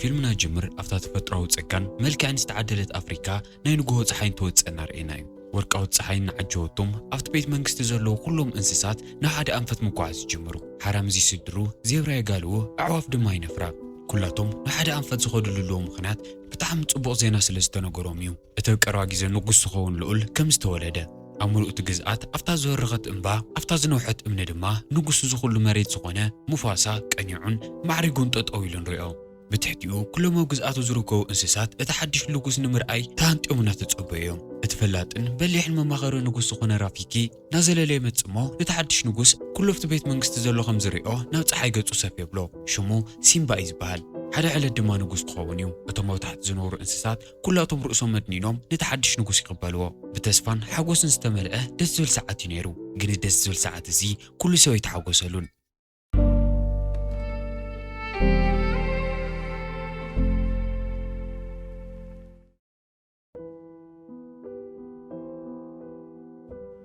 ፊልምና ጅምር ኣብታ ተፈጥሮኣዊ ጸጋን መልክዕን ዝተዓደለት ኣፍሪካ ናይ ንግሆ ጸሓይ እንትወጽእ እናርኣና እዩ። ወርቃዊት ጸሓይ እናዓጀወቶም ኣብቲ ቤት መንግስቲ ዘለዉ ኩሎም እንስሳት ናብ ሓደ ኣንፈት ምጓዓዝ ይጅምሩ። ሓራምዝ ይስድሩ፣ ዜብራ የጋልቡ፣ ኣዕዋፍ ድማ ይነፍራ። ኩላቶም ናብ ሓደ ኣንፈት ዝኸዱ ልልዎ ምኽንያት ብጣዕሚ ጽቡቕ ዜና ስለ ዝተነገሮም እዩ። እቲ ኣብ ቀረባ ግዜ ንጉስ ዝኸውን ልኡል ከም ዝተወለደ፣ ኣብ ምሉእ እቲ ግዝኣት ኣብታ ዝበረኸት እምባ፣ ኣብታ ዝነውሐት እምኒ ድማ ንጉስ እዚ ኩሉ መሬት ዝኾነ ሙፋሳ ቀኒዑን ማዕሪጉን ጠጠው ኢሉ ንሪኦ። ብትሕቲኡ ኩሎም ኣብ ግዝኣቱ ዝርከቡ እንስሳት እቲ ሓድሽ ንጉስ ንምርኣይ ተሃንጥዮም እናተጸበዩ እዮም። እቲ ፈላጥን በሊሕን መማኸሪ ንጉስ ዝኾነ ራፊኪ እናዘለለ ይመጽእ እሞ፣ ነቲ ሓድሽ ንጉስ ኩሉ ኣብቲ ቤት መንግስቲ ዘሎ ከም ዝሪኦ ናብ ጸሓይ ገጹ ሰፍ የብሎ። ሽሙ ሲምባ እዩ ዝበሃል። ሓደ ዕለት ድማ ንጉስ ክኸውን እዩ። እቶም ኣብ ታሕቲ ዝነብሩ እንስሳት ኩላቶም ርእሶም መድኒኖም ነቲ ሓድሽ ንጉስ ይቕበልዎ። ብተስፋን ሓጎስን ዝተመልአ ደስ ዝብል ሰዓት እዩ ነይሩ። ግን ደስ ዝብል ሰዓት እዚ ኩሉ ሰብ ኣይተሓጎሰሉን።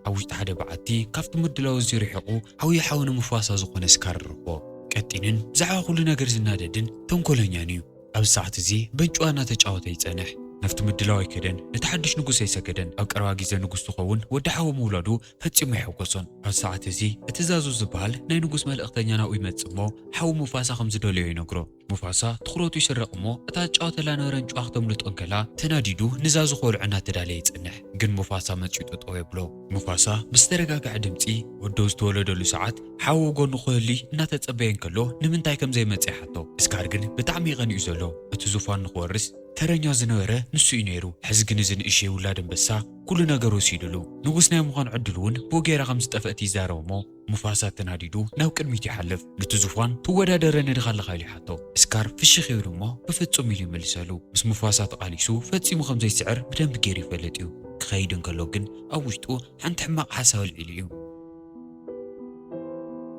ኣብ ውሽጢ ሓደ በዓቲ ካብቲ ምድላው ኣዝዩ ርሒቑ ዓብዪ ሓው ንሙፋሳ ዝኾነ ስካር ረኽቦ። ቀጢንን ብዛዕባ ኩሉ ነገር ዝናደድን ተንኮለኛን እዩ። ኣብዚ ሰዓት እዚ በንጭዋ እናተጫወተ ይጸንሕ። ናብቲ ምድላው ኣይከደን፣ ነቲ ሓድሽ ንጉስ ኣይሰገደን። ኣብ ቀረባ ግዜ ንጉስ ዝኸውን ወዲ ሓዉ ምውላዱ ፈጺሙ ኣይሕጎሶን። ኣብዚ ሰዓት እዚ እቲ ዛዙ ዝበሃል ናይ ንጉስ መልእኽተኛ ናብኡ ይመጽእ እሞ ሓዉ ሙፋሳ ከም ዝደለዮ ይነግሮ። ሙፋሳ ትኹረቱ ይስረቕ እሞ እታ ዝጫወተላ ነበረ እንጭዋ ክተምልጦ እንከላ ተናዲዱ ንዛዙ ከውልዖ እናተዳለየ ይጸንሕ። ግን ሙፋሳ መጺኡ ጠጠው የብሎ። ሙፋሳ ብዝተረጋግዐ ድምጺ ወዶ ዝተወለደሉ ሰዓት ሓዉ ጎኑ ክህሊ እናተጸበየ እንከሎ ንምንታይ ከም ዘይመጽእ ይሓቶ። እስካር ግን ብጣዕሚ እዩ ቀኒኡ ዘሎ። እቲ ዙፋን ንክወርስ ተረኛ ዝነበረ ንሱ እዩ ነይሩ። ሕዚ ግን እዚ ንእሽተይ ውላድ ኣንበሳ ኩሉ ነገር ወሲዱሉ። ንጉስ ናይ ምዃን ዕድሉ እውን ብኡ ጌራ ከም ዝጠፍአት ይዛረብ እሞ ሙፋሳ ተናዲዱ ናብ ቅድሚት ይሓልፍ። ነቲ ዙፋን ትወዳደረኒ ድኻ ኣለኻ ኢሉ ይሓቶ። እስካር ፍሽኽ ይብል እሞ ብፍጹም ኢሉ ይመልሰሉ። ምስ ሙፋሳ ተቓሊሱ ፈጺሙ ከም ዘይስዕር ብደንቢ ገይሩ ይፈልጥ እዩ። ክኸይድ እንከሎ ግን ኣብ ውሽጡ ሓንቲ ሕማቕ ሓሳብ ኣልዒሉ እዩ።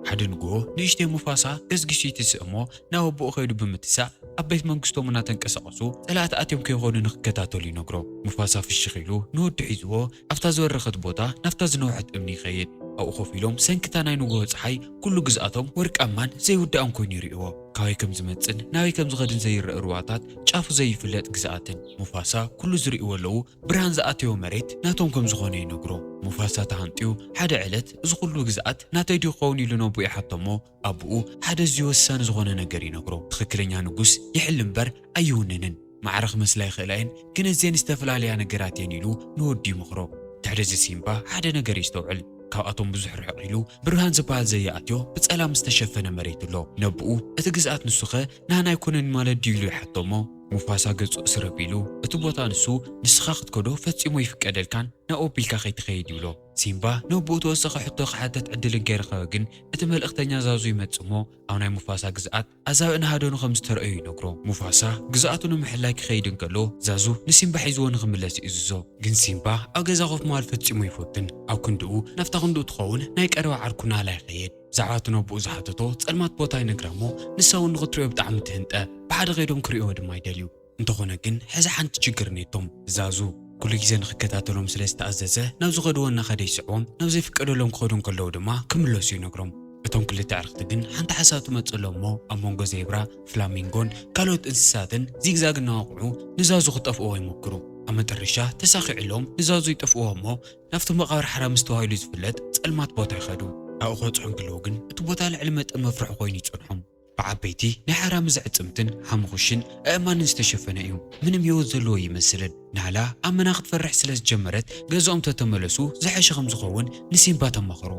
ሓደ ንግሆ ንእሽተይ ሙፋሳ ገስጊሱ ይትስእ እሞ ናብ ኣቦኡ ከይዱ ብምትሳእ ኣብ ቤት መንግስቶም እናተንቀሳቐሱ ጸላእቲ ኣትዮም ከይኾኑ ንክከታተሉ ይነግሮ። ሙፋሳ ፍሽኽ ኢሉ ንወዱ ሒዝዎ ኣብታ ዝበረኸት ቦታ ናብታ ዝነውሐት እምኒ ይኸይድ። ኣብኡ ኮፍ ኢሎም ሰንክታ ናይ ንግሆ ጸሓይ ኩሉ ግዝኣቶም ወርቃማን ዘይውዳእን ኮይኑ ይርእይዎ። ካበይ ከም ዝመጽእን ናበይ ከም ዝኸድን ዘይረእ ሩባታት ጫፉ ዘይፍለጥ ግዝኣትን ሙፋሳ ኩሉ ዝርእይዎ ኣለዉ ብርሃን ዝኣተዮ መሬት ናቶም ከም ዝኾነ ይነግሮ። ሙፋሳ ተሃንጥዩ ሓደ ዕለት እዚ ኩሉ ግዝኣት ናተይ ድዩ ክኸውን ኢሉ ነቦኡ ይሓቶ እሞ ኣቦኡ ሓደ ኣዝዩ ወሳኒ ዝኾነ ነገር ይነግሮ። ትኽክለኛ ንጉስ ይሕል እምበር ኣይውንንን። ማዕረ ክመስላ ይኽእላ እየን፣ ግን እዚአን ዝተፈላለያ ነገራት እየን ኢሉ ንወዱ ይምኽሮ። ድሕሪ እዚ ሲምባ ሓደ ነገር የስተውዕል። ካብኣቶም ብዙሕ ርሕቕ ኢሉ ብርሃን ዝበሃል ዘይኣትዮ ብጸላም ዝተሸፈነ መሬት ኣሎ። ነቦኡ እቲ ግዝኣት ንሱኸ ናህና ኣይኮነን ማለት ድዩ ኢሉ ይሓቶ እሞ ሙፋሳ ገጹ እስር ኣቢሉ እቲ ቦታ ንሱ ንስኻ ክትከዶ ፈጺሙ ኣይፍቀደልካን ናብ ኣቢልካ ከይትኸይድ ይብሎ። ሲምባ ነቦኡ ተወሳኺ ሕቶ ክሓተት ዕድል እንከይረኸበ ግን እቲ መልእኽተኛ ዛዙ ይመጽእ እሞ ኣብ ናይ ሙፋሳ ግዝኣት ኣዛብእ ንሃደኑ ከም ዝተረኣዩ ይነግሮ። ሙፋሳ ግዝኣቱ ንምሕላይ ክኸይድ እንከሎ ዛዙ ንሲምባ ሒዝዎ ንኽምለስ ይእዝዞ። ግን ሲምባ ኣብ ገዛ ኮፍ ምባል ፈጺሙ ይፈትን። ኣብ ክንድኡ ናብታ ክንድኡ ትኸውን ናይ ቀረባ ዓርኩ ናላ ይኸይድ። ብዛዕባ እቲ ነቦኡ ዝሓተቶ ጸልማት ቦታ ይነግራ እሞ ንሳ እውን ንኽትሪኦ ብጣዕሚ ትህንጠ። ብሓደ ከይዶም ክርእይዎ ድማ ይደልዩ። እንተኾነ ግን ሕዚ ሓንቲ ችግር እኔቶም። ዛዙ ኩሉ ግዜ ንኽከታተሎም ስለ ዝተኣዘዘ ናብ ዝኸድዎ እናኸደ ይስዕቦም፣ ናብ ዘይፍቀደሎም ክኸዱ እንከለዉ ድማ ክምለሱ ይነግሮም። እቶም ክልተ ኣዕርኽቲ ግን ሓንቲ ሓሳብ ትመጽእሎም እሞ ኣብ መንጎ ዜብራ፣ ፍላሚንጎን ካልኦት እንስሳትን ዚግዛግ እናወቕዑ ንዛዙ ክጠፍእዎ ይሞክሩ። ኣብ መጠረሻ ተሳኺዕሎም ንዛዙ ይጠፍእዎ እሞ ናብቲ መቓብር ሓራምዝ ተባሂሉ ዝፍለጥ ጸልማት ቦታ ይኸዱ። ኣብኡ ክበጽሑ እንከለዉ ግን እቲ ቦታ ልዕሊ መጠን መፍርሒ ኮይኑ ይጸንሖም። ብዓበይቲ ናይ ሓራምዝ ኣዕጽምትን ሓመኹሽን ኣእማንን ዝተሸፈነ እዩ። ምንም ህይወት ዘለዎ ኣይመስልን። ናላ ኣብ መና ክትፈርሕ ስለ ዝጀመረት ገዛኦም ተተመለሱ ዝሐሸ ከም ዝኸውን ንሲምባ ተማኽሮ።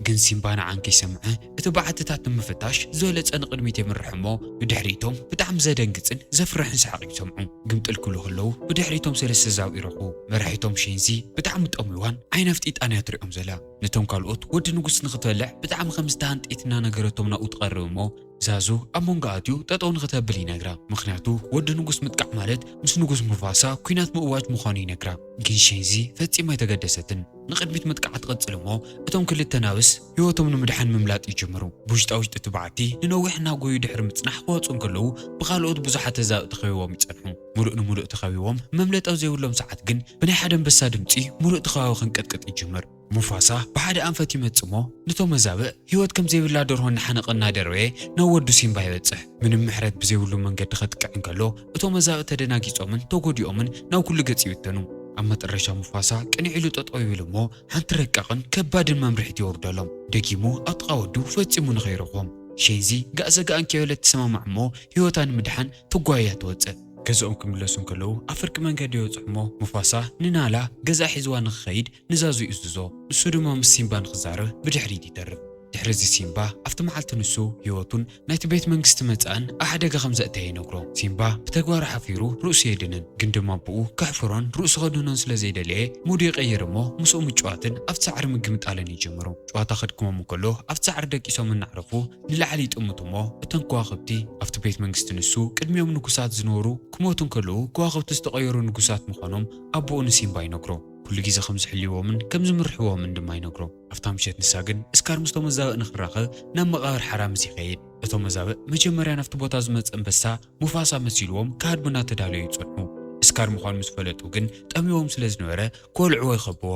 ግን ሲምባ ንዓን ከይሰምዐ እቲ በዓትታት ንምፍታሽ ዝበለጸ ንቕድሚት የምርሕ እሞ ብድሕሪቶም ብጣዕሚ ዘደንግጽን ዘፍርሕን ሰሓቕ ይሰምዑ። ግምጥል ክብሉ ከለዉ ብድሕሪቶም ሰለስተ ዛብእ ይረኽቡ። መራሒቶም ሼንዚ ብጣዕሚ ጠምዩዋን ዓይና ኣፍጢጣን እያ ትሪኦም ዘላ። ነቶም ካልኦት ወዲ ንጉስ ንኽትበልዕ ብጣዕሚ ከም ዝተሃንጠየት እናነገረቶም ናብኡ ትቐርብ እሞ ዛዙ ኣብ መንጎ ኣትዩ ጠጠው ንኽተብል ይነግራ። ምኽንያቱ ወዲ ንጉስ ምጥቃዕ ማለት ምስ ንጉስ ሙፋሳ ኲናት ምእዋጅ ምዃኑ ይነግራ። ግን ሼንዚ ፈጺማ ኣይተገደሰትን። ንቕድሚት ምጥቃዓ ትቐጽል እሞ እቶም ክልተ ናብስ ህይወቶም ንምድሓን ምምላጥ ይጅምሩ። ብውሽጣ ውሽጢ እቲ በዓቲ ንነዊሕ እናጎዩ ድሕሪ ምጽናሕ ክወጹ እንከለዉ ብኻልኦት ብዙሓት ተዛብእ ተኸቢቦም ይጸንሑ። ምሉእ ንምሉእ ተኸቢቦም መምለጢ ኣብ ዘይብሎም ሰዓት ግን ብናይ ሓደ ኣንበሳ ድምጺ ምሉእ እቲ ከባቢ ክንቀጥቀጥ ይጅምር። ሙፋሳ ብሓደ ኣንፈት ይመጽእ እሞ፣ ነቶም መዛብእ ህይወት ከም ዘይብላ ደርሆ እናሓነቐ እናደረወየ ናብ ወዱ ሲምባ ይበጽሕ። ምንም ምሕረት ብዘይብሉ መንገዲ ከጥቅዕ እንከሎ፣ እቶም መዛብእ ተደናጊጾምን ተጎዲኦምን ናብ ኩሉ ገጽ ይብተኑ። ኣብ መጠረሻ ሙፋሳ ቅንዕ ኢሉ ጠጠው ይብል እሞ፣ ሓንቲ ረቃቕን ከባድን መምርሒት የውርደሎም። ደጊሙ ኣብ ጥቓ ወዱ ፈጺሙ ንኸይረኽቦም። ሼንዚ ጋእ ሰጋእ እንከይበለት ትሰማማዕ እሞ፣ ህይወታ ንምድሓን ትጓየ እያ ትወጽእ። ገዝኦም ክምለሱ እንከለዉ ኣብ ፍርቂ መንገዲ ይበጽሑ እሞ፣ ሙፋሳ ንናላ ገዛ ሒዝዋ ንኽኸይድ ንዛዙ ይእዝዞ። ንሱ ድማ ምስ ሲምባ ንኽዛረብ ብድሕሪት ይተርፍ። ድሕሪ እዚ ሲምባ ኣብቲ መዓልቲ ንሱ ህይወቱን ናይቲ ቤት መንግስቲ መጻእን ኣብ ሓደጋ ከም ዘእተየ ይነግሮ። ሲምባ ብተግባሩ ሓፊሩ ርእሱ የድንን፣ ግን ድማ ኣቦኡ ከሕፍሮን ርእሱ ከድህኖን ስለ ዘይደለየ ሙዱ ይቐይር እሞ ምስኡ ምጭዋትን ኣብቲ ሳዕሪ ምግምጣልን ይጅምሩ። ጨዋታ ከድክሞም እንከሎ ኣብቲ ሳዕሪ ደቂሶም እናዕረፉ ንላዕሊ ይጥምቱ እሞ እተን ከዋኽብቲ ኣብቲ ቤት መንግስቲ ንሱ ቅድሚኦም ንጉሳት ዝነበሩ ክሞቱ እንከለዉ ከዋኽብቲ ዝተቐየሩ ንጉሳት ምዃኖም ኣቦኡ ንሲምባ ይነግሮ። ኩሉ ግዜ ከም ዝሕልይዎምን ከም ዝምርሕዎምን ድማ ይነግሮ። ኣብታ ምሸት ንሳ ግን እስካር ምስቶም መዛብእ ንኽራኸብ ናብ መቓብር ሓራምዝ ይኸይድ። እቶም መዛብእ መጀመርያ ናብቲ ቦታ ዝመጸ ኣንበሳ ሙፋሳ መሲልዎም ክሃድሙ እናተዳለዩ ይጸንሑ። እስካር ምዃኑ ምስ ፈለጡ ግን ጠሚዎም ስለ ዝነበረ ክወልዕዎ ይኸብዎ።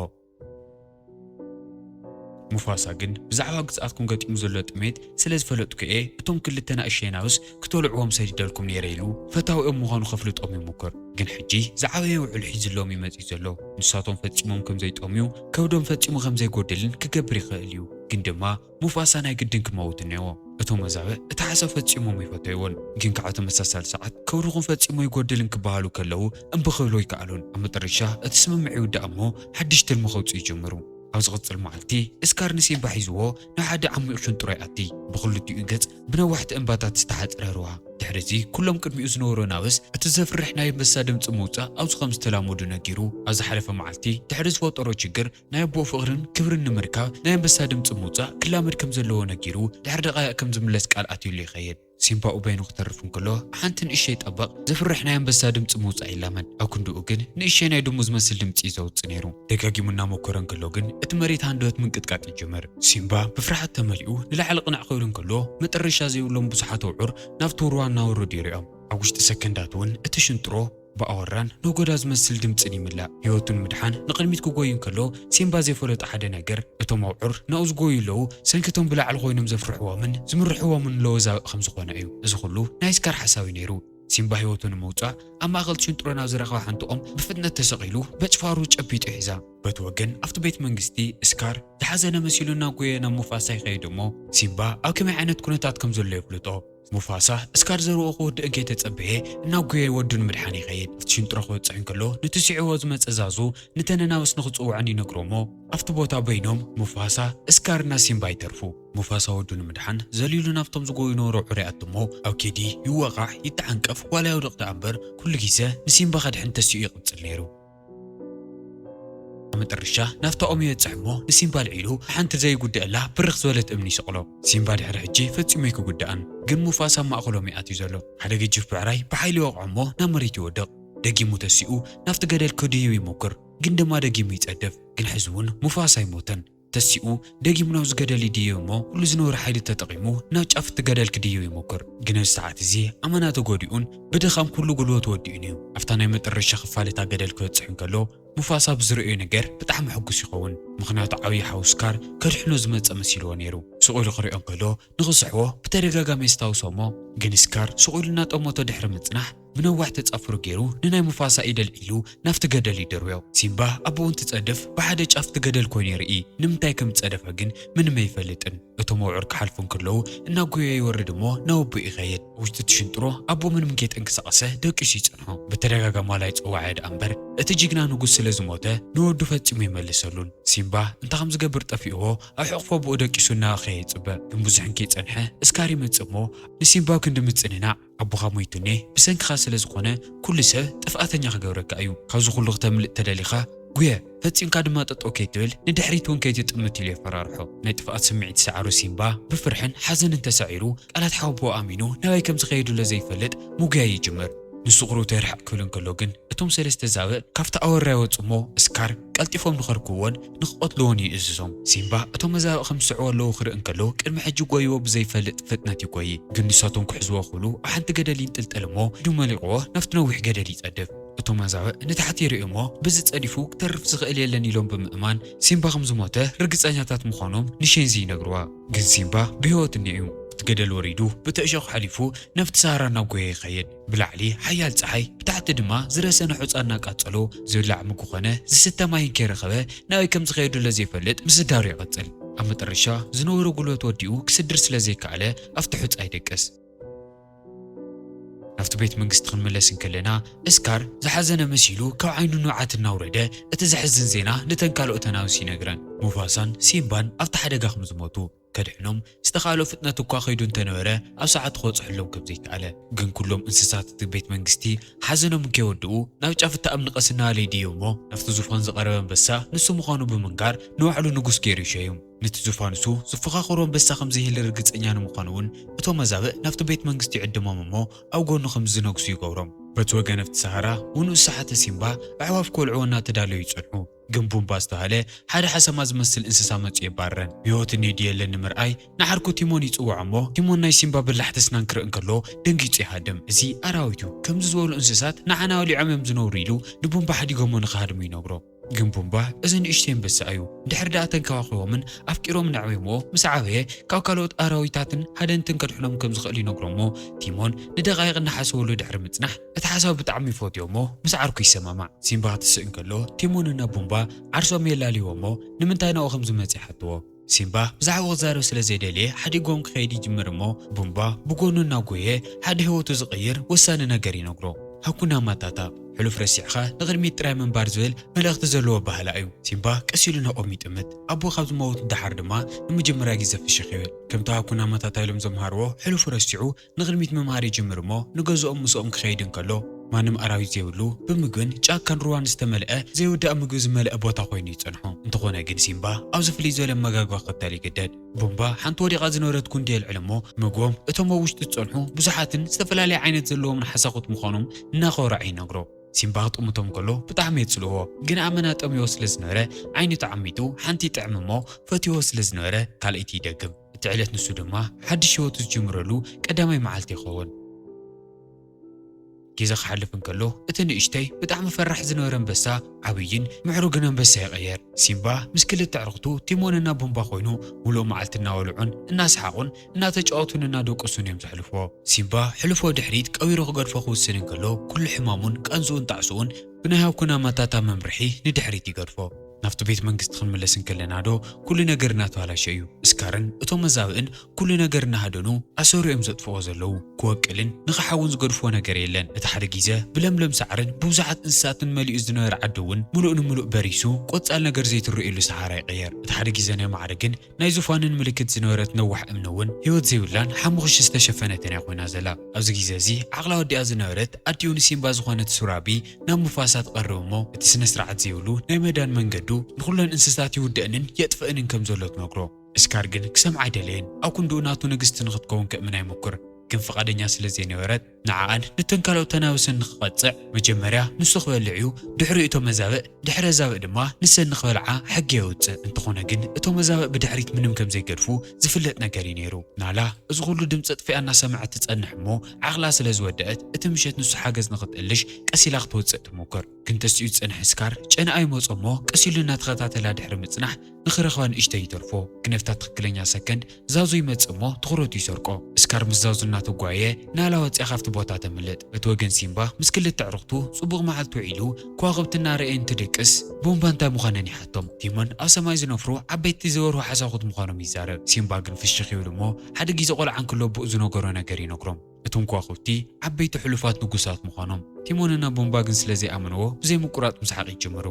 ሙፋሳ ግን ብዛዕባ ግዝኣትኩም ገጢሙ ዘሎ ጥሜት ስለ ዝፈለጥኩ እየ እቶም ክልተ ናእሽተይ ኣናብስ ክተልዕዎም ሰዲደልኩም ነይረ ኢሉ ፈታዊኦም ምዃኑ ከፍልጦም ይሙክር። ግን ሕጂ ዝዓበየ ውዕል ሒዝሎም እዩ መጺኡ ዘሎ። ንሳቶም ፈጺሞም ከም ዘይጠምዩ፣ ከብዶም ፈጺሙ ከም ዘይጎድልን ክገብር ይኽእል እዩ። ግን ድማ ሙፋሳ ናይ ግድን ክመውት እኒአዎ። እቶም መዛብእ እቲ ሓሳብ ፈጺሞም ኣይፈተይዎን። ግን ከዓ ተመሳሳሊ ሰዓት ከብድኹም ፈጺሙ ኣይጎድልን ክበሃሉ ከለዉ እምቢ ክብሉ ኣይከኣሉን። ኣብ መጠረሻ እቲ ስምምዕ ይውዳእ እሞ ሓድሽ ትልሚ ከውፅኡ ይጅምሩ። ኣብ ዝቕጽል መዓልቲ እስካር ንሲምባ ሒዝዎ ናብ ሓደ ዓሚቕ ሽንጥሮ ይኣቲ። ብኽልቲኡ ገጽ ብነዋሕቲ እምባታት ዝተሓጽረ ሩባ። ድሕሪ እዚ ኩሎም ቅድሚኡ ዝነበሩ ኣናብስ እቲ ዘፍርሕ ናይ ኣንበሳ ድምጺ ምውጻእ ኣብዚ ከም ዝተላመዱ ነጊሩ። ኣብ ዝሓለፈ መዓልቲ ድሕሪ ዝፈጠሮ ችግር ናይ ኣቦኡ ፍቕርን ክብርን ንምርካብ ናይ ኣንበሳ ድምጺ ምውጻእ ክላመድ ከም ዘለዎ ነጊሩ ድሕሪ ደቓይቕ ከም ዝምለስ ቃል ኣትዩሉ ይኸይድ። ሲምባ ኡበይኑ ክተርፍ እንከሎ ሓንቲ ንእሸይ ጠበቕ ዘፍርሕ ናይ ኣንበሳ ድምጺ ምውጻእ ይላመድ። ኣብ ክንድኡ ግን ንእሸይ ናይ ድሙ ዝመስል ድምጺ እዩ ዘውጽእ ነይሩ። ደጋጊሙ እናመኮረ እንከሎ ግን እቲ መሬት ሃንደበት ምንቅጥቃጥ ይጅምር። ሲምባ ብፍርሓት ተመሊኡ ንላዕሊ ቅንዕ ክብል እንከሎ መጠረሻ ዘይብሎም ብዙሓት ኣውዑር ናብቲ ሩባ እናወረዱ ይሪኦም። ኣብ ውሽጢ ሰከንዳት እውን እቲ ሽንጥሮ ብኣወራን ነጎዳ ዝመስል ድምጽን ይምላእ። ህይወቱ ንምድሓን ንቕድሚት ክጎዩ እንከሎ ሲምባ ዘይፈለጦ ሓደ ነገር፣ እቶም ኣውዑር ናብኡ ዝጎዩ ኣለዉ ሰንኪቶም ብላዕሊ ኮይኖም ዘፍርሕዎምን ዝምርሕዎምን ለወዛብእ ከም ዝኾነ እዩ። እዚ ኩሉ ናይ ስካር ሓሳብ እዩ ነይሩ። ሲምባ ህይወቱ ንምውጻእ ኣብ ማእከል ሽንጥሮ ናብ ዝረኸባ ሓንቲ ኦም ብፍጥነት ተሰቒሉ በጭፋሩ ጨቢጡ ሒዛ። በቲ ወገን ኣብቲ ቤት መንግስቲ እስካር ዝሓዘነ መሲሉ እናጎየ ናብ ሙፋሳ ይኸይድ እሞ ሲምባ ኣብ ከመይ ዓይነት ኩነታት ከም ዘሎ የፍልጦ። ሙፋሳ እስካር ዘርብኡ ክወድእ እንከይተጸበየ እናጎየ ወዱ ንምድሓን ይኸይድ። ኣብቲ ሽንጥሮ ክበጽሕ እንከሎ ነቲ ስዒዎ ዝመጸ ዛዙ ንተን ኣናብስ ንኽጽውዐን ይነግሮ እሞ ኣብቲ ቦታ በይኖም ሙፋሳ እስካርና ሲምባ ይተርፉ። ሙፋሳ ወዱ ንምድሓን ዘሊሉ ናብቶም ዝጎዩ ነበሩ ኣውዑር ይኣቱ እሞ ኣብ ኬዲ ይወቓዕ ይተዓንቀፍ ዋላ ይወድቕ ደኣ እምበር ኩሉ ግዜ ንሲምባ ከድሕን ተሲኡ ይቕጽል ነይሩ። ኣብ መጠረሻ ናብታ ኦም ይበጽሕ እሞ ንሲምባ ኣልዒሉ ሓንቲ ዘይጉደኣላ ብርኽ ዝበለት እምኒ ይሰቕሎ። ሲምባ ድሕሪ ሕጂ ፈጺሙ ኣይክጉዳእን፣ ግን ሙፋሳ ኣብ ማእከሎም እዩ ኣትዩ ዘሎ። ሓደ ገጂፍ ብዕራይ ብሓይሊ ይወቕዖ እሞ ናብ መሬት ይወድቕ። ደጊሙ ተሲኡ ናብቲ ገደል ክድይብ ይሞክር፣ ግን ድማ ደጊሙ ይጸደፍ። ግን ሕዚ እውን ሙፋሳ ኣይሞተን። ተሲኡ ደጊሙ ናብዚ ገደል ይድይብ እሞ ኩሉ ዝነበሮ ሓይሊ ተጠቒሙ ናብ ጫፍ እቲ ገደል ክድይብ ይሞክር። ግን ኣብዚ ሰዓት እዚ ኣመና ተጎዲኡን ብድኻም ኩሉ ጉልበቱ ወዲኡን እዩ። ኣብታ ናይ መጠረሻ ክፋል እታ ገደል ክበጽሕ እንከሎ ሙፋሳ ብዝርእዮ ነገር ብጣዕሚ ሕጉስ ይኸውን። ምኽንያቱ ዓብዪ ሓው ስካር ከድሕኖ ዝመጸ መሲልዎ ነይሩ። ስቕ ኢሉ ክሪኦ እንከሎ ንኽስሕቦ ብተደጋጋሚ የስታውሶ እሞ ግን ስካር ስቕ ኢሉ እናጠመቶ ድሕሪ ምጽናሕ ብነዋሕ ተጻፍሩ ገይሩ ንናይ ሙፋሳ ኢድ ኣልዒሉ ናብቲ ገደል ይድርብዮ። ሲምባ ኣቦኡ እንትጸድፍ ብሓደ ጫፍ እቲ ገደል ኮይኑ ይርኢ። ንምንታይ ከም ዝጸደፈ ግን ምንም ኣይፈልጥን። እቶም ኣውዕር ክሓልፉ እንከለዉ እናጎየ ይወርድ እሞ ናብ ኣቦኡ ይኸይድ። ኣብ ውሽጢ እቲ ሽንጥሮ ኣቦኡ ምንም ከይተንቀሳቐሰ ደቂሱ ይጸንሖ። ብተደጋጋሚ ዋላ ይጸውዓዮ ደኣ እምበር እቲ ጅግና ንጉስ ስለ ዝሞተ ንወዱ ፈጺሙ ኣይመልሰሉን። ሲምባ እንታይ ከም ዝገብር ጠፊእዎ ኣብ ሕቕፎ ኣቦኡ ደቂሱ እናበኸየ ይጽበ። ግን ብዙሕ እንከይጸንሐ እስካር ይመጽእ እሞ ንሲምባ ኣብ ክንዲ ምጽንናዕ ኣቦኻ ሞይቱኒ ብሰንክኻ ስለ ዝኾነ ኩሉ ሰብ ጥፍኣተኛ ክገብረካ እዩ። ካብዚ ኩሉ ክተምልጥ ተደሊኻ ጉየ፣ ፈጺምካ ድማ ጠጠው ከይትብል ንድሕሪት እውን ከይትጥምት ኢሉ የፈራርሖ። ናይ ጥፍኣት ስምዒት ዝሰዓሮ ሲምባ ብፍርሕን ሓዘንን ተሳዒሩ ቃላት ሓወቦኡ ኣሚኑ ናበይ ከም ዝኸይድ ዘሎ ዘይፈልጥ ምጉያይ ይጅምር። ንሱ ቁሩብ ተርሕቕ ክብል እንከሎ ግን፣ እቶም ሰለስተ ዛብእ ካብቲ ኣወራ ይወጹ እሞ፣ እስካር ቀልጢፎም ንኸርክብዎን ንኽቐትልዎን ይእዝዞም። ሲምባ እቶም መዛብእ ከም ዝስዕቡ ኣለዉ ክርኢ እንከሎ፣ ቅድሚ ሕጂ ጎይዎ ብዘይፈልጥ ፍጥነት ይጎዪ። ግን ንሳቶም ክሕዝዎ ክብሉ ኣብ ሓንቲ ገደል ይንጥልጠል እሞ፣ ኢዱ መሊቕዎ ናብቲ ነዊሕ ገደል ይጸድፍ። እቶም መዛብእ ንታሕቲ ይርእዩ እሞ፣ በዚ ጸዲፉ ክተርፍ ዝኽእል የለን ኢሎም ብምእማን፣ ሲምባ ከም ዝሞተ ርግጸኛታት ምዃኖም ንሼንዚ ይነግርዋ። ግን ሲምባ ብህይወት እኒኦ እዩ። እቲ ገደል ወሪዱ፣ ብቲ እሾኽ ሓሊፉ ናብቲ ሰሃራ እናጎየ ይኸይድ። ብላዕሊ ሓያል ጸሓይ፣ ብታሕቲ ድማ ዝረሰነ ሑጻ እናቃጸሎ፣ ዝብላዕ ምግቢ ኮነ ዝስተ ማይ እንከይረኸበ፣ ናበይ ከም ዝኸየዱ ለዘይፈልጥ ምስዳሩ ይቐጽል። ኣብ መጠረሻ ዝነበሮ ጉልበት ወዲኡ ክስድር ስለ ዘይከኣለ፣ ኣብቲ ሑጻ ይደቅስ። ናብቲ ቤት መንግስቲ ክንምለስ እንከለና፣ እስካር ዝሓዘነ መሲሉ ካብ ዓይኑ ንብዓት እናውረደ፣ እቲ ዘሕዝን ዜና ነተን ካልኦት ኣናብስ ይነግረን። ሙፋሳን ሲምባን ኣብቲ ሓደጋ ከም ዝሞቱ፣ ከድሕኖም ዝተኻእሎ ፍጥነት እኳ ከይዱ እንተነበረ፣ ኣብ ሰዓቱ ክበጽሐሎም ከም ዘይከኣለ። ግን ኩሎም እንስሳት እቲ ቤት መንግስቲ ሓዘኖም እንከይወድኡ፣ ናብ ጫፍ እታ እምኒ ቀስ እናበለ ይድይብ እሞ፣ ናብቲ ዙፋን ዝቐረበ ኣንበሳ ንሱ ምዃኑ ብምንጋር፣ ንባዕሉ ንጉስ ገይሩ ይሸይም። ነቲ ዙፋን ንሱ ዝፈኻኸሮ ኣንበሳ ከም ዘይህሉ ርግጸኛ ንምዃኑ እውን፣ እቶም መዛብእ ናብቲ ቤት መንግስቲ ይዕድሞም እሞ፣ ኣብ ጎኑ ከም ዝነግሱ ይገብሮም። በቲ ወገን ኣብቲ ሰሃራ፣ ውንኡ ዝሰሓተ ሲምባ ኣዕዋፍ ክበልዕዎ እናተዳለዩ ይጸንሑ። ግን ቡምባ ዝተባህለ ሓደ ሓሰማ ዝመስል እንስሳ መጺኡ የባርረን። ብህይወት እኒኦ ድዩ የለን ንምርኣይ ንዓርኩ ቲሞን ይጽውዖ እሞ፣ ቲሞን ናይ ሲምባ በላሕቲ ኣስናን ክርኢ እንከሎ ደንጊጹ ይሃድም። እዚ ኣራዊት እዩ። ከምዚ ዝበሉ እንስሳት ንዓና በሊዖም እዮም ዝነብሩ ኢሉ ንቡምባ ሓዲጎሞ ንኽሃድሙ ይነግሮ። ግን ቡምባ እዚ ንእሽተይ ኣንበሳ እዩ። እንድሕር ደኣ ተንከባኺቦምን ኣፍቂሮምን ኣዕብዮምዎ ምስ ዓበየ፣ ካብ ካልኦት ኣራዊታትን ሃደንትን ከድሕኖም ከም ዝኽእል ይነግሮ እሞ፣ ቲሞን ንደቓይቕ እናሓሰበሉ ድሕሪ ምጽናሕ፣ እቲ ሓሳብ ብጣዕሚ ይፈትዮ እሞ ምስ ዓርኩ ይሰማማዕ። ሲምባ ክትስእ እንከሎ፣ ቲሞንና ቡምባ ዓርሶም የላልይዎ እሞ፣ ንምንታይ ናብኡ ከም ዝመጽእ ይሓትዎ። ሲምባ ብዛዕባኡ ክዛረብ ስለ ዘይደለየ፣ ሓዲጎም ክኸይድ ይጅምር እሞ፣ ቡምባ ብጎኑ እናጎየ ሓደ ህይወቱ ዝቕይር ወሳኒ ነገር ይነግሮ። ሃኩና ማታታ፣ ሕሉፍ ረሲዕኻ ንቕድሚት ጥራይ ምንባር ዝብል መልእኽቲ ዘለዎ ኣበሃህላ እዩ። ሲምባ ቀስ ኢሉ ናብኦም ይጥምት። ኣቦ ካብ ዝመውት ደሓር ድማ ንመጀመርያ ግዜ ፍሽኽ ይብል። ከምቲ ሃኩና ማታታ ኢሎም ዘምሃርዎ፣ ሕሉፉ ረሲዑ ንቕድሚት ምምሃር ይጅምር እሞ፣ ንገዝኦም ምስኦም ክኸይድ እንከሎ፣ ማንም ኣራዊት ዘይብሉ፣ ብምግብን ጫካን ሩባን ዝተመልአ፣ ዘይውዳእ ምግቢ ዝመልአ ቦታ ኮይኑ ይጸንሖ። እንተኾነ ግን ሲምባ ኣብዚ ፍልይ ዝበለ ኣመጋግባ ክኽተል ይግደድ። ቡምባ ሓንቲ ወዲቓ ዝነበረት ጉንዲ የልዕል እሞ፣ ምግቦም እቶም ኣብ ውሽጢ ዝጸንሑ ብዙሓትን ዝተፈላለየ ዓይነት ዘለዎምን ሓሳኹት ምዃኖም እናኾርዐ ይነግሮ። ሲምባ ክጥምቶም ከሎ ብጣዕሚ የጽልእዎ፣ ግን ኣመና ጠምዮ ስለ ዝነበረ ዓይኑ ተዓሚቱ ሓንቲ ይጥዕም እሞ፣ ፈትይዎ ስለ ዝነበረ ካልኣይቲ ይደግም። እቲ ዕለት ንሱ ድማ ሓድሽ ህይወቱ ዝጅምረሉ ቀዳማይ መዓልቲ ይኸውን። ግዜ ክሓልፍ እንከሎ፣ እቲ ንእሽተይ ብጣዕሚ ፈራሕ ዝነበረ ኣንበሳ ዓብይን ምዕሩግን ኣንበሳ ይቕየር። ሲምባ ምስ ክልተ ኣዕሩኽቱ ቲሞንና ቡምባ ኮይኑ፣ ሙሉእ መዓልቲ እናበልዑን እናሰሓቑን እናተጫወቱን እናደቀሱን እዮም ዘሕልፍዎ። ሲምባ ሕሉፎ ድሕሪት ቀቢሩ ክገድፎ ክውስን እንከሎ፣ ኩሉ ሕማሙን ቃንዝኡን ጣዕስኡን ብናይ ሃኩና ማታታ መምርሒ ንድሕሪት ይገድፎ። ናብቲ ቤት መንግስቲ ክንምለስ እንከለና ዶ ኩሉ ነገር እናተባላሸ እዩ። እስካርን እቶም መዛብእን ኩሉ ነገር እናሃደኑ ኣሰሩ እዮም ዘጥፍኦ ዘለዉ። ክወቅልን ንኽሓውን ዝገድፍዎ ነገር የለን። እቲ ሓደ ግዜ ብለምለም ሳዕርን ብብዙሓት እንስሳትን መሊኡ ዝነበረ ዓዲ እውን ምሉእ ንምሉእ በሪሱ ቆጻል ነገር ዘይትረእየሉ ሰሃራ ይቕየር። እቲ ሓደ ግዜ ናይ ማዕርግን ናይ ዙፋንን ምልክት ዝነበረት ነዋሕ እምኒ እውን ህይወት ዘይብላን ሓሙኽሽ ዝተሸፈነትን እያ ኮይና ዘላ። ኣብዚ ግዜ እዚ ዓቕላ ወዲኣ ዝነበረት ኣዲኡ ንሲምባ ዝኾነት ሱራቢ ናብ ሙፋሳ ትቐርብ እሞ፣ እቲ ስነ ስርዓት ዘይብሉ ናይ መዳን መንገዱ ንኹለን እንስሳት ይውድእንን የጥፍእንን ከም ዘሎ ትነግሮ። እስካር ግን ክሰምዓ ኣይደለየን። ኣብ ክንድኡ ናቱ ንግስቲ ንኽትከውን ክእምና ይሙክር። ግን ፍቓደኛ ስለ ዘይነበረት፣ ንዓኣን ነተን ካልኦት ተናብስን ንኽቐጽዕ፣ መጀመርያ ንሱ ክበልዕ እዩ፣ ድሕሪኡ እቶም መዛብእ፣ ድሕሪ ዛብእ ድማ ንሰን ንኽበልዓ ሕጊ የውጽእ። እንተኾነ ግን፣ እቶም መዛብእ ብድሕሪት ምንም ከም ዘይገድፉ ዝፍለጥ ነገር እዩ ነይሩ። ናላ እዚ ኩሉ ድምጺ ኣጥፊኣ እናሰምዐት ትጸንሕ እሞ፣ ዓቕላ ስለ ዝወደአት፣ እቲ ምሸት ንሱ ሓገዝ ንኽትእልሽ ቀስ ኢላ ክትወጽእ ትሙክር። ግን ተሲኡ ዝጸንሐ እስካር ጨንኣ ይመጾ እሞ፣ ቀስ ኢሉ እናተኸታተላ ድሕሪ ምጽናሕ፣ ንኽረኽባ ንእሽተይ ይተርፎ። ግን ኣብታ ትኽክለኛ ሰከንድ ዛዙ ይመጽእ እሞ ትኹረቱ ይሰርቆ። እስካር ምስ ዛዙ እናተጓየየ ናላ ወጺኣ ካብቲ ቦታ ተምልጥ። እቲ ወገን ሲምባ ምስ ክልተ ኣዕሩኽቱ ጽቡቕ መዓልቲ ውዒሉ ከዋኽብቲ እናረኣየ እንትድቅስ፣ ቡምባ እንታይ ምዃነን ይሓቶም። ቲሞን ኣብ ሰማይ ዝነፍሩ ዓበይቲ ዝበርሁ ሓሳኹት ምዃኖም ይዛረብ። ሲምባ ግን ፍሽኽ ይብል እሞ ሓደ ግዜ ቆልዓ እንክሎ ኣቦኡ ዝነገሮ ነገር ይነግሮም። እቶም ከዋኽብቲ ዓበይቲ ሕሉፋት ንጉሳት ምዃኖም። ቲሞንና ቡምባ ግን ስለ ዘይኣመንዎ ብዘይምቁራጽ ምስሓቕ ይጅምሩ።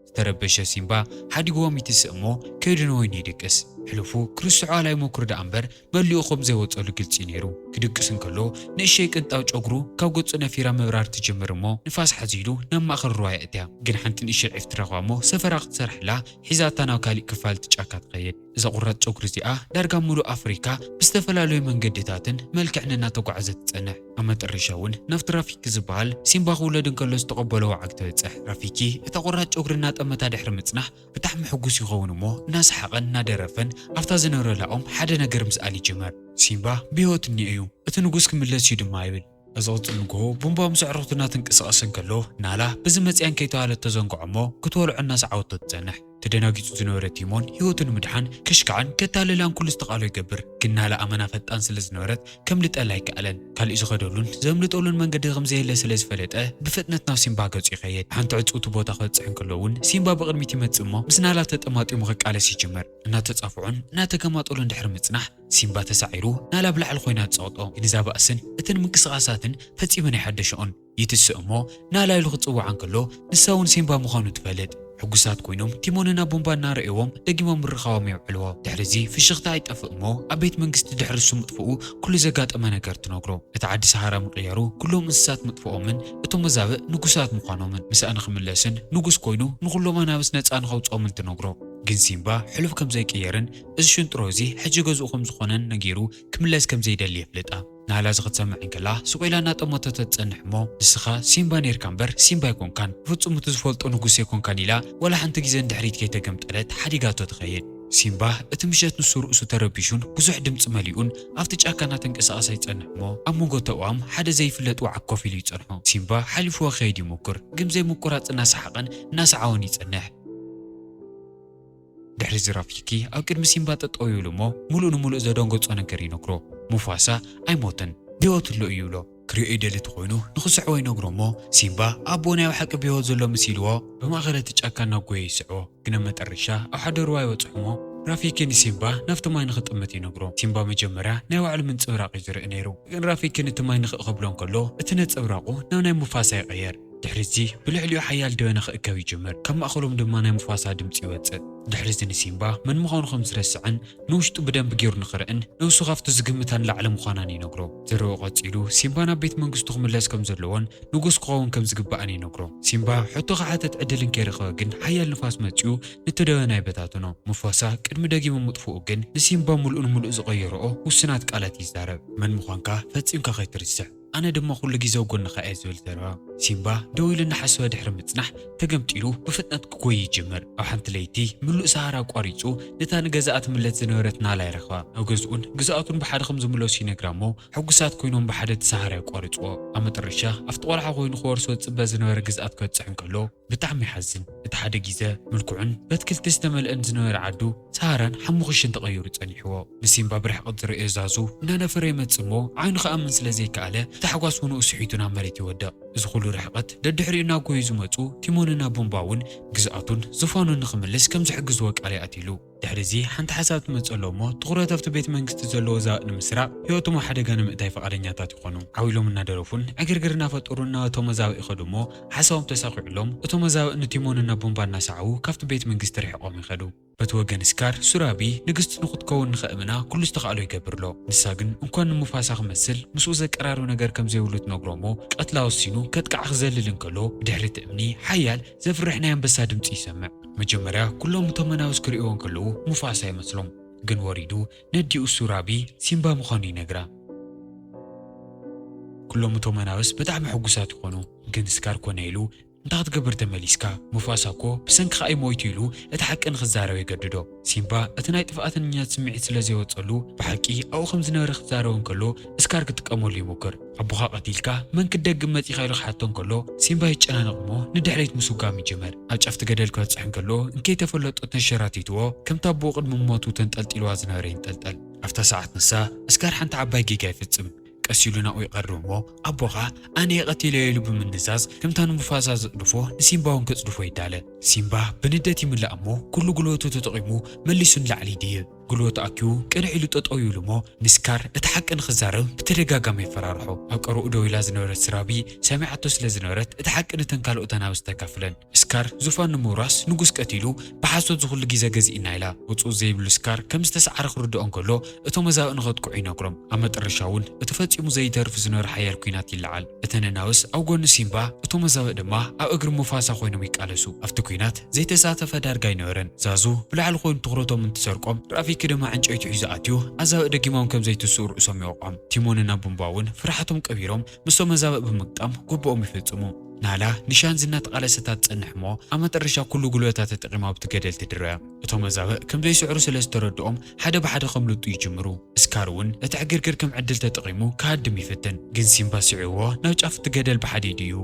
ዝተረበሸ ሲምባ ሓዲግዎም ይትስእ እሞ ከይዱ ንወይኑ ይድቅስ። ሕሉፉ ክርስዖ ኣላ ይሞክር ደኣ እምበር መሊኡ ከም ዘይወጸሉ ግልጺ እዩ ነይሩ። ክድቅስ እንከሎ ንእሸይ ቅንጣብ ጨጉሩ ካብ ገጹ ነፊራ ምብራር ትጅምር እሞ ንፋስ ሓዚሉ ናብ ማእከል ሩባ የእትያ። ግን ሓንቲ ንእሸይ ዒፍ ትረኽባ እሞ ሰፈራ ክትሰርሕላ ሒዛታ ናብ ካሊእ ክፋል እቲ ጫካ ትኸይድ። እዛ ቁራጽ ጨጉሪ እዚኣ ዳርጋ ሙሉእ ኣፍሪካ ብዝተፈላለዩ መንገድታትን መልክዕን እናተጓዓዘት ትጸንሕ። ኣብ መጠረሻ እውን ናብቲ ራፊኪ ዝበሃል ሲምባ ክውለድ እንከሎ ዝተቐበሎ ወዓግ ትበጽሕ። ራፊኪ እታ ቁራጽ ጨጉሪ እናጠመታ ድሕሪ ምጽናሕ ብጣዕሚ ሕጉስ ይኸውን እሞ እናሰሓቐን እናደረፈን ኣብታ ዝነበረላ ኦም ሓደ ነገር ምስኣል ይጅምር። ሲምባ ብህይወት እኒኦ እዩ፣ እቲ ንጉስ ክምለስ እዩ ድማ ይብል። እዚ ቅጽል ንግሆ ቡምባ ምስ ኣዕሩኽቱ እናተንቀሳቐሰ እንከሎ ናላ በዚ መጽያን ከይተባህለት ተዘንግዖ እሞ ክትወልዖ እናሰዓወቶ ትጸንሕ። ተደናጊጹ ዝነበረ ቲሞን ህይወቱ ንምድሓን ከሽካዕን ከታልላን ኩሉ ዝተቓሎ ይገብር። ግን ናላ ኣመና ፈጣን ስለ ዝነበረት ከምልጠላ ኣይከኣለን። ካሊእ ዝኸደሉን ዘምልጠሉን መንገዲ ከም ዘየለ ስለ ዝፈለጠ ብፍጥነት ናብ ሲምባ ገጹ ይኸይድ። ሓንቲ ዕጽውቲ ቦታ ክበጽሕ እንከሎ እውን ሲምባ ብቕድሚት ይመጽእ እሞ ምስ ናላ ተጠማጢሙ ክቃለስ ይጅምር። እናተጻፍዑን እናተገማጠሉን ድሕሪ ምጽናሕ ሲምባ ተሳዒሩ ናላ ብላዕሊ ኮይና ትጸቕጦ። ግን እዛ ባእስን እተን ምንቅስቓሳትን ፈጺመን ኣይሓደሽኦን። ይትስእ እሞ ናላ ኢሉ ክጽውዓ እንከሎ ንሳ እውን ሲምባ ምዃኑ ትፈልጥ። ሕጉሳት ኮይኖም ቲሞንና ቡምባ እናረእዎም ደጊሞም ምርኻቦም የውዕልዎ። ድሕሪ እዚ ፍሽኽታ ኣይጠፍእ እሞ ኣብ ቤት መንግስቲ ድሕሪ እሱ ምጥፍኡ ኩሉ ዘጋጠመ ነገር ትነግሮ። እቲ ዓዲ ሰሃራ ምቕያሩ ኩሎም እንስሳት ምጥፍኦምን እቶም መዛብእ ንጉሳት ምዃኖምን ምሳእ ንኽምለስን ንጉስ ኮይኑ ንኹሎም ኣናብስ ነጻ ንኸውጽኦምን ትነግሮ። ግን ሲምባ ሕሉፍ ከም ዘይቅየርን እዚ ሽንጥሮ እዚ ሕጂ ገዝኡ ከም ዝኾነን ነጊሩ ክምለስ ከም ዘይደሊ የፍልጣ። ናላ እዚ ክትሰምዕ እንከላ ስቕ ኢላ እናጠመተቶ ትጸንሕ እሞ ንስኻ ሲምባ ኔርካ እምበር ሲምባ ኣይኮንካን፣ ብፍጹም እቲ ዝፈልጦ ንጉስ ኣይኮንካን ኢላ ወላ ሓንቲ ግዜ ንድሕሪት ከይተገምጠለት ሓዲጋቶ ትኸይድ። ሲምባ እቲ ምሸት ንሱ ርእሱ ተረቢሹን ብዙሕ ድምጺ መሊኡን ኣብቲ ጫካ እናተንቀሳቐሰ ይጸንሕ እሞ ኣብ መንጎ ተዋም ሓደ ዘይፍለጥ ወዓግ ኮፍ ኢሉ ይጸንሖ። ሲምባ ሓሊፍዎ ክኸይድ ይሙክር፣ ግን ዘይምቁራጽ እናሰሓቐን እናሰዓወን ይጸንሕ። ድሕሪ እዚ ራፊኪ ኣብ ቅድሚ ሲምባ ጠጠው ይብል እሞ ሙሉእ ንሙሉእ ዘደንገጾ ነገር ይነግሮ። ሙፋሳ ኣይሞተን፣ ብህይወት ኣሎ እዩ ይብሎ። ክሪኦ ይደሊ ተኾይኑ ንኽስዕቦ ይነግሮ እሞ ሲምባ ኣቦኡ ናይ ብሓቂ ብህይወት ዘሎ መሲልዎ ብማእኸል እቲ ጫካ እናጎየ ይስዕቦ። ግን ኣብ መጠረሻ ኣብ ሓደ ሩባ ይበጽሑ እሞ ራፊኪ ንሲምባ ናብቲ ማይ ንኽጥምት ይነግሮ። ሲምባ መጀመርያ ናይ ባዕሉ ምንጽብራቕ እዩ ዝርኢ ነይሩ። ግን ራፊኪ ነቲ ማይ ንኽእ ከብሎ እንከሎ እቲ ነጸብራቑ ናብ ናይ ሙፋሳ ይቕየር። ድሕሪ እዚ ብልዕሊኡ ሓያል ደበና ክእከብ ይጅምር። ካብ ማእኸሎም ድማ ናይ ሙፋሳ ድምጺ ይወጽእ። ድሕሪ እዚ ንሲምባ መን ምዃኑ ከም ዝረስዕን ንውሽጡ ብደንቢ ገይሩ ንኽርእን ነብሱ ካብቲ ዝግምታ ንላዕሊ ምዃናን ይነግሮ። ዘረባኡ ቀጺሉ ሲምባ ናብ ቤት መንግስቱ ክምለስ ከም ዘለዎን ንጉስ ክኸውን ከም ዝግባእን ይነግሮ። ሲምባ ሕቶ ክሓትት ዕድል እንከይረኸበ ግን ሓያል ንፋስ መጺኡ ነቲ ደበና ይበታትኖ። ሙፋሳ ቅድሚ ደጊሙ ምጥፍኡ ግን ንሲምባ ምሉእ ንምሉእ ዝቐየርኦ ውሱናት ቃላት ይዛረብ። መን ምዃንካ ፈጺምካ ከይትርስዕ፣ ኣነ ድማ ኩሉ ግዜ ኣብ ጎንኻ እየ ዝብል ዘረባ። ሲምባ ደው ኢሉ እናሓሰበ ድሕሪ ምጽናሕ ተገምጢሉ ብፍጥነት ክጎይ ይጅምር። ኣብ ሓንቲ ለይቲ ምሉእ ሰሃራ ኣቋሪጹ ነታ ንገዛኣ ትምለስ ዝነበረት ናላ ይረኽባ። ናብ ገዝኡን ግዝኣቱን ብሓደ ከም ዝምለሱ ይነግራ እሞ ሕጉሳት ኮይኖም ብሓደ እቲ ሰሃራ የቋርጽዎ። ኣብ መጠረሻ ኣብቲ ቆልዓ ኮይኑ ክወርሶ ዝጽበ ዝነበረ ግዝኣት ክበጽሕ እንከሎ ብጣዕሚ ይሓዝን። እቲ ሓደ ግዜ ምልኩዕን በትክልቲ ዝተመልአን ዝነበረ ዓዱ ሰሃራን ሓሙኽሽን ተቐይሩ ጸኒሕዎ። ንሲምባ ብርሕቐት ዝርእዮ ዛዙ እናነፈረ ይመጽእ እሞ ዓይኑ ክኣምን ስለ ዘይከኣለ ብታሕጓስ ውንኡ ስሒቱ ናብ መሬት ይወድቕ። እዚ ኩሉ ርሕቐት ደድሕሪኡ እናጎዩ ዝመጹ ቲሞንና ቡምባ እውን ግዝኣቱን ዙፋኑን ንኽምልስ ከም ዝሕግዝዎ ቃል ይኣትይሉ። ድሕሪ እዚ ሓንቲ ሓሳብ ትመጸሎም እሞ ትኹረት ኣብቲ ቤት መንግስቲ ዘለዎ ዛብእ ንምስራቕ ህይወቶም ኣብ ሓደጋ ንምእታይ ፈቓደኛታት ይኾኑ። ዓው ኢሎም እናደረፉን ዕግርግር እናፈጠሩን ናብ እቶም መዛብእ ይኸዱ እሞ ሓሳቦም ተሳኺዑሎም እቶም መዛብእ ንቲሞንና ቡምባ እናሰዓቡ ካብቲ ቤት መንግስቲ ርሒቖም ይኸዱ። በቲ ወገን ስካር ሱራቢ ንግስቲ ንኽትከውን ንኸእምና ኩሉ ዝተኻእሎ ይገብር ኣሎ። ንሳ ግን እንኳን ንሙፋሳ ክመስል ምስኡ ዘቀራርብ ነገር ከም ዘይብሉ ትነግሮ እሞ ቀትላ ወሲኑ ከጥቅዓ ክዘልል እንከሎ ብድሕሪ እቲ እምኒ ሓያል ዘፍርሕ ናይ ኣንበሳ ድምጺ ይሰምዕ። መጀመርያ ኩሎም እቶም መናብስ ክርእይዎ እንከለዉ ሙፋሳ ይመስሎም። ግን ወሪዱ ነዲኡ ሱራቢ ሲምባ ምዃኑ ይነግራ። ኩሎም እቶም መናብስ ብጣዕሚ ሕጉሳት ይኾኑ። ግን ስካር ኮነ ኢሉ እንታይ ክትገብር ተመሊስካ? ሙፋሳ እኮ ብሰንክኻ እዩ ሞይቱ ኢሉ እቲ ሓቂ ንኽዛረብ የገድዶ። ሲምባ እቲ ናይ ጥፍኣተኛነት ስምዒት ስለ ዘይወጸሉ ብሓቂ ኣብኡ ከም ዝነበረ ክዛረብ እንከሎ ስካር ክጥቀመሉ ይሙክር። ኣቦኻ ቀቲልካ መን ክትደግም መጺኻ ኢሉ ክሓቶ እንከሎ ሲምባ ይጨናነቕ እሞ ንድሕሪት ምስጓም ይጅምር። ኣብ ጫፍቲ ገደል ክበጽሕ እንከሎ እንከይተፈለጦ ተንሸራቲትዎ ከምቲ ኣቦኡ ቅድሚ ሞቱ ተንጠልጢልዋ ዝነበረ ይንጠልጠል። ኣብታ ሰዓት ንሳ ስካር ሓንቲ ዓባይ ጌጋ ይፍጽም። ቀስ ኢሉ ናብኡ ይቐርብ እሞ ኣቦኻ ኣነ እየ ቀቲለዮ ኢሉ ብምንዛዝ ከምታ ንሙፋሳ ዘጽድፎ ንሲምባ እውን ከጽድፎ ይዳለ። ሲምባ ብንደት ይምላእ እሞ ኩሉ ጉልበቱ ተጠቒሙ መሊሱ ንላዕሊ ይድይብ። ጉልበቱ ኣኪቡ ቅንዕ ኢሉ ጠጠው ይብል እሞ ንስካር እቲ ሓቂ ንክዛረብ ብተደጋጋሚ የፈራርሖ። ኣብ ቀረብኡ ደው ኢላ ዝነበረት ስራቢ ሰሚዓቶ ስለ ዝነበረት እቲ ሓቂ ነተን ካልኦት ኣናብስ ተካፍለን። ስካር ዙፋን ንምውራስ ንጉስ ቀቲሉ ብሓሶት ዝኹሉ ግዜ ገዚእና ኢላ። ውፅኡ ዘይብሉ ስካር ከም ዝተሰዓረ ክርድኦ እንከሎ እቶም መዛብእ ንኸጥቅዑ ይነግሮም። ኣብ መጠረሻ እውን እቲ ፈጺሙ ዘይተርፍ ዝነበረ ሓያል ኲናት ይለዓል። እተን ኣናብስ ኣብ ጎኒ ሲምባ፣ እቶም መዛብእ ድማ ኣብ እግሪ ሙፋሳ ኮይኖም ይቃለሱ። ኣብቲ ኲናት ዘይተሳተፈ ዳርጋ ኣይነበረን። ዛዙ ብላዕሊ ኮይኑ ትኹረቶም እንትሰርቆም፣ ራፊኪ ድማ ዕንጨይቲ ሒዙ ኣትዩ ኣዛብእ ደጊሞም ከም ዘይትስኡ ርእሶም ይወቕዖም። ቲሞንን ኣቡምባ እውን ፍርሓቶም ቀቢሮም ምስቶም መዛብእ ብምግጣም ጉብኦም ይፍጽሙ። ናላ ንሻንዚ እናተቓለሰት ትጸንሕ እሞ ኣብ መጠረሻ ኩሉ ጉልበታ ተጠቒማ ኣብቲ ገደል ትድረ። እቶም መዛብእ ከም ዘይስዕሩ ስለ ዝተረድኦም ሓደ ብሓደ ከምልጡ ይጅምሩ። ስካር እውን እቲ ዕግርግር ከም ዕድል ተጠቒሙ ክሃድም ይፍትን፣ ግን ሲምባ ስዒዎ ናብ ጫፍ እቲ ገደል ብሓደ ይድዩ።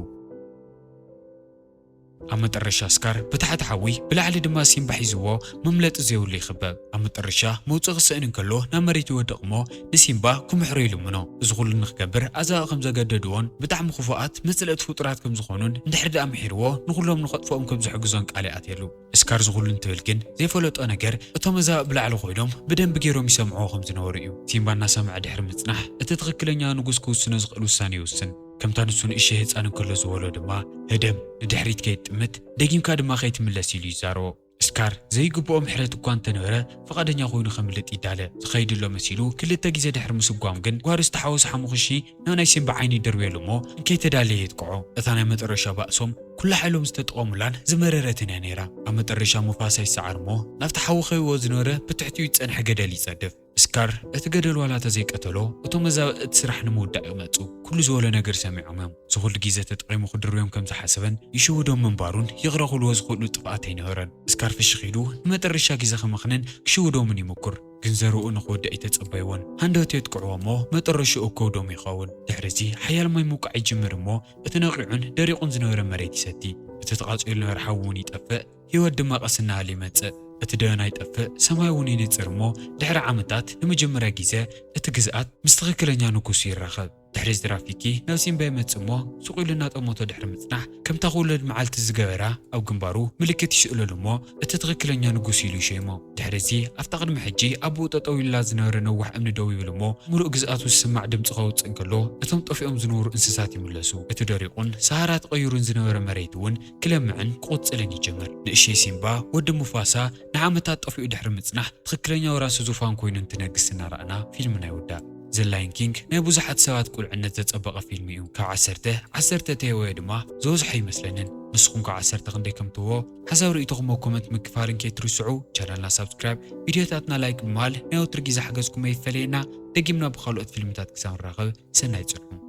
ኣብ መጠረሻ ስካር ብታሕቲ ሓዊ ብላዕሊ ድማ ሲምባ ሒዝዎ መምለጢ ዘይብሉ ይኽበብ። ኣብ መጠረሻ መውፅኢ ክስእን እንከሎ ናብ መሬት ይወድቕ እሞ ንሲምባ ክምሕሮ ይልምኖ። እዚ ኩሉ ንክገብር ኣዛብእ ከም ዘገደድዎን ብጣዕሚ ክፉኣት መፅለእቲ ፍጡራት ከም ዝኾኑን እንድሕር ደኣ ምሒርዎ ንኩሎም ንኸጥፍኦም ከም ዝሕግዞን ቃል ይኣትየሉ። ስካር ዝኹሉ እንትብል ግን ዘይፈለጦ ነገር እቶም ኣዛብእ ብላዕሊ ኮይኖም ብደንቢ ገይሮም ይሰምዕዎ ከም ዝነበሩ እዩ። ሲምባ እናሰምዐ ድሕሪ ምፅናሕ እቲ ትኽክለኛ ንጉስ ክውስኖ ዝኽእል ውሳኔ ይውስን። ከምታ ንሱ ንእሽተይ ህፃን እንከሎ ዝበሎ ድማ ህደም ንድሕሪት ከይትጥምት ደጊምካ ድማ ከይትምለስ ኢሉ ይዛረቦ። ስካር ዘይግብኦ ምሕረት እኳ እንተነበረ ፈቓደኛ ኮይኑ ከምልጥ ይዳለ። ዝኸይድ ኣሎ መሲሉ ክልተ ግዜ ድሕሪ ምስጓም ግን ጓሪ ዝተሓወሰ ሓሙኽሺ ናብ ናይ ሲምባ ዓይኒ ይደርብየሉ እሞ እንከይተዳለየ የጥቅዖ። እታ ናይ መጠረሻ ባእሶም ኩሉ ሓይሎም ዝተጠቐሙላን ዝመረረትን እያ ነይራ። ኣብ መጠረሻ ሙፋሳ ይሰዓር እሞ ናብቲ ሓዊ ከይዎ ዝነበረ ብትሕቲኡ ዝጸንሐ ገደል ይጸድፍ። ስካር እቲ ገደል ዋላ ተዘይቀተሎ እቶም መዛብእ እቲ ስራሕ ንምውዳእ ይመጹ። ኩሉ ዝበሎ ነገር ሰሚዖም እዮም። ዝኹሉ ግዜ ተጠቒሙ ክድርብዮም ከም ዝሓሰበን ይሽውዶም ምንባሩን ይቕረ ክብልዎ ዝኽእሉ ጥፍኣት ኣይነበረን። ስካር ፍሽኽ ኢሉ ንመጠረሻ ግዜ ክመኽንን ክሽውዶምን ይምኩር። ግን ዘርኡ ንኽወድእ ኣይተጸበይዎን። ሃንደበት የጥቅዕዎ እሞ መጠረሽኡ ከውዶም ይኸውን። ድሕሪ እዚ ሓያል ማይ ምውቃዕ ይጅምር እሞ እቲ ነቒዑን ደሪቑን ዝነበረ መሬት ይሰቲ። እቲ ተቓጺሉ ዝነበረ ሓዊ እውን ይጠፍእ። ህይወት ድማ ቀስ እናበለ ይመጽእ። እቲ ደበና ይጠፍእ፣ ሰማይ እውን ይንጽር እሞ ድሕሪ ዓመታት ንመጀመርያ ግዜ እቲ ግዝኣት ምስ ትኽክለኛ ንጉሱ ይራኸብ። ድሕሪ እዚ ራፊኪ ናብ ሲምባ ይመጽእ እሞ ስቕ ኢሉ እናጠመቶ ድሕሪ ምጽናሕ ከምታ ክውለድ መዓልቲ ዝገበራ ኣብ ግንባሩ ምልክት ይስእለሉ እሞ እቲ ትኽክለኛ ንጉስ ኢሉ ይሸይሞ። ድሕሪ እዚ ኣብታ ቅድሚ ሕጂ ኣቦኡ ጠጠው ኢሉላ ዝነበረ ነዋሕ እምኒ ደው ይብል እሞ ምሉእ ግዝኣቱ ዝስማዕ ድምጺ ከውጽእ እንከሎ እቶም ጠፊኦም ዝነበሩ እንስሳት ይምለሱ። እቲ ደሪቑን ሰሃራ ተቐይሩን ዝነበረ መሬት እውን ክለምዕን ክቕጽልን ይጅምር። ንእሽተይ ሲምባ ወዲ ሙፋሳ ንዓመታት ጠፊኡ ድሕሪ ምጽናሕ ትኽክለኛ ወራሲ ዙፋን ኮይኑ እንትነግስ እናረኣና ፊልምና ይውዳእ። ዘ ላየን ኪንግ ናይ ብዙሓት ሰባት ቁልዕነት ዘጸበቐ ፊልም እዩ። ካብ ዓሰርተ፣ ዓሰርተ ተይወዮ ድማ ዝበዝሖ ኣይመስለንን። ንስኹም ካብ ዓሰርተ ክንደይ ከም ትህቦ ሓሳብ ርእይቶኹም ኣብ ኮመንት ምክፋልን ከይትርስዑ። ቻናልና ሳብስክራይብ፣ ቪድዮታትና ላይክ ብምባል ናይ ወትሩ ግዜ ሓገዝኩም ኣይፈለየና። ደጊምና ብኻልኦት ፊልምታት ክሳብ ንራኸብ ሰናይ ጽንሑ።